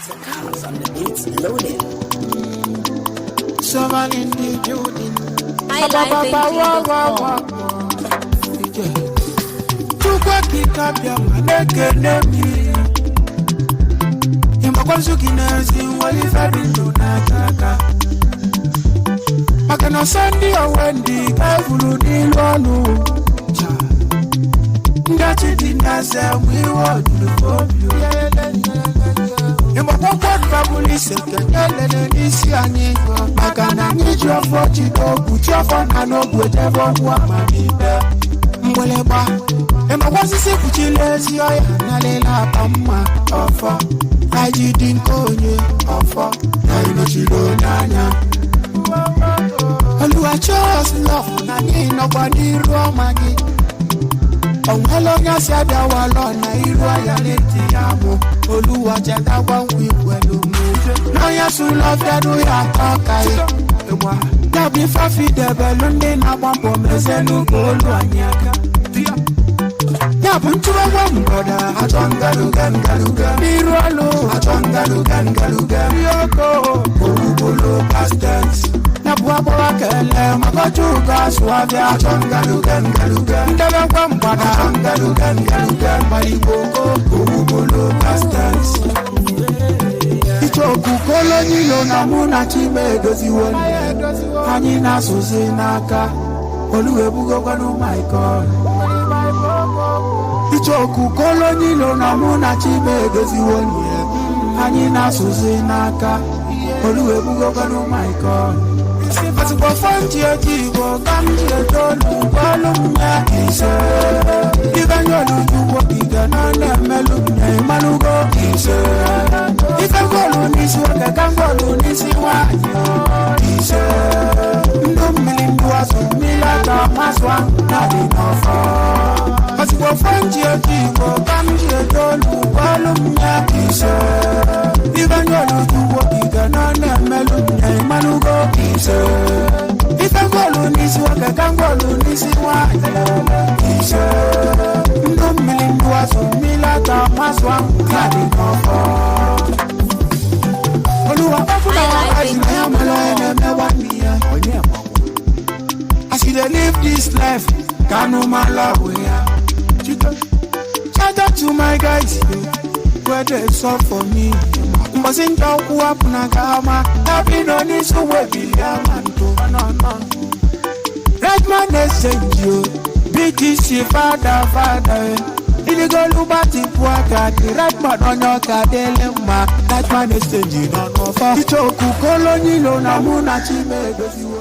Cars on the beats loaded. Someone in the building. iLifeNG.com. Chukwu okike abịa ma na-ekene m ịmakwa nzu gị n'ezi nwere ife dị ndụ n'aka aka maka na ọsọ ndị owe ndị ka evuru n'ilu ọnụ Cha. Ndachi dị n'eze nwe iwe ọdụrụ obi ịmakwa mkpọdụ ise kenye lele n'isi anyị maka na anyị ji ọfọ jide ogwu ji ọfọ na n'ogwu ejebe ọgwụ amamikpe mgbịlịgba ịmakwa osisi kpuchiri ezi ọya narịla akpa mma ọfọ anyị dị nke onye ọfọ na ịnọchiri onye anya. Oluwa show us love na anyị nọkwa n'iru ọma gị. Onwere onye si abịawala na iru ọya n'eti ya bụ Oluwa chetakwa nkwa ikwelu n'onye sụlọfịadụ ya atọ ka ya ya bụ ife afidebelu ndị na-agba mbọ mezelu ka olu anyị aka ya bụ ntụrụgwa mgbọda achọ ngaluga ngaluga n'iru ọlụ achọ ngaluga ngaluga oko ogbugolo pastens ya bụ agbọghọ kele maka ọchụ ugo asụ abịa achọ ngaluga ngaluga ndebekwa mgbada achọ ngaluga ngaluga mgbaligbo ogbugolo pastens ichoku kolonilo na mụ na chime edoziwo anyị na-asụzi n'aka oluwebugokwanụ michael ichoku kolonilo na mụ na chime edoziwo anyị na-asụzi n'aka oluwebugokwanụ michael ozugbo fọnji eji igbo ka m ji etolu gbalụ m ya ise ibe nye oluchukwu okike na ọ na-emelụ m ya ịmalụgo ise ife ngolu n'isi nwoke ka ngolu n'isi nwaanyị ise ndụ mmiri ndụ azụ mmiri aka masụ ahụ na-adị n'ọfọ ozugbo fọnji eji igbo ka m ji etolu gbalụ m ya ise ibe nye oluchukwu okike na ọ na-emelụ m ya ịmalụgo ise ife ngolu n'isi nwoke ka ngolu n'isi nwaanyị ise ndụ mmiri ndụ azụ mmiri aka masụ ahụ na-adị n'ọfọ. Olúwa ọkùnrin àwọn àìsàn ẹ̀yà mọ́lá ẹ̀mẹ́ wá nìyẹn. As you dey live this life, kanu ma love ya. Shout out to my guys wey dey sub for me. Mbọsị njọ okwu apụ na gama, happy no n'isi webili ama ntụ. Redman exchange o, BTC fada fada eh. Iligolu gbatịpụ aka dị Redman onye ọka dịlị mma. Redman exchange nọ n'ọfọ. Ichoku kolonilo na mụ na Chime edoziwo.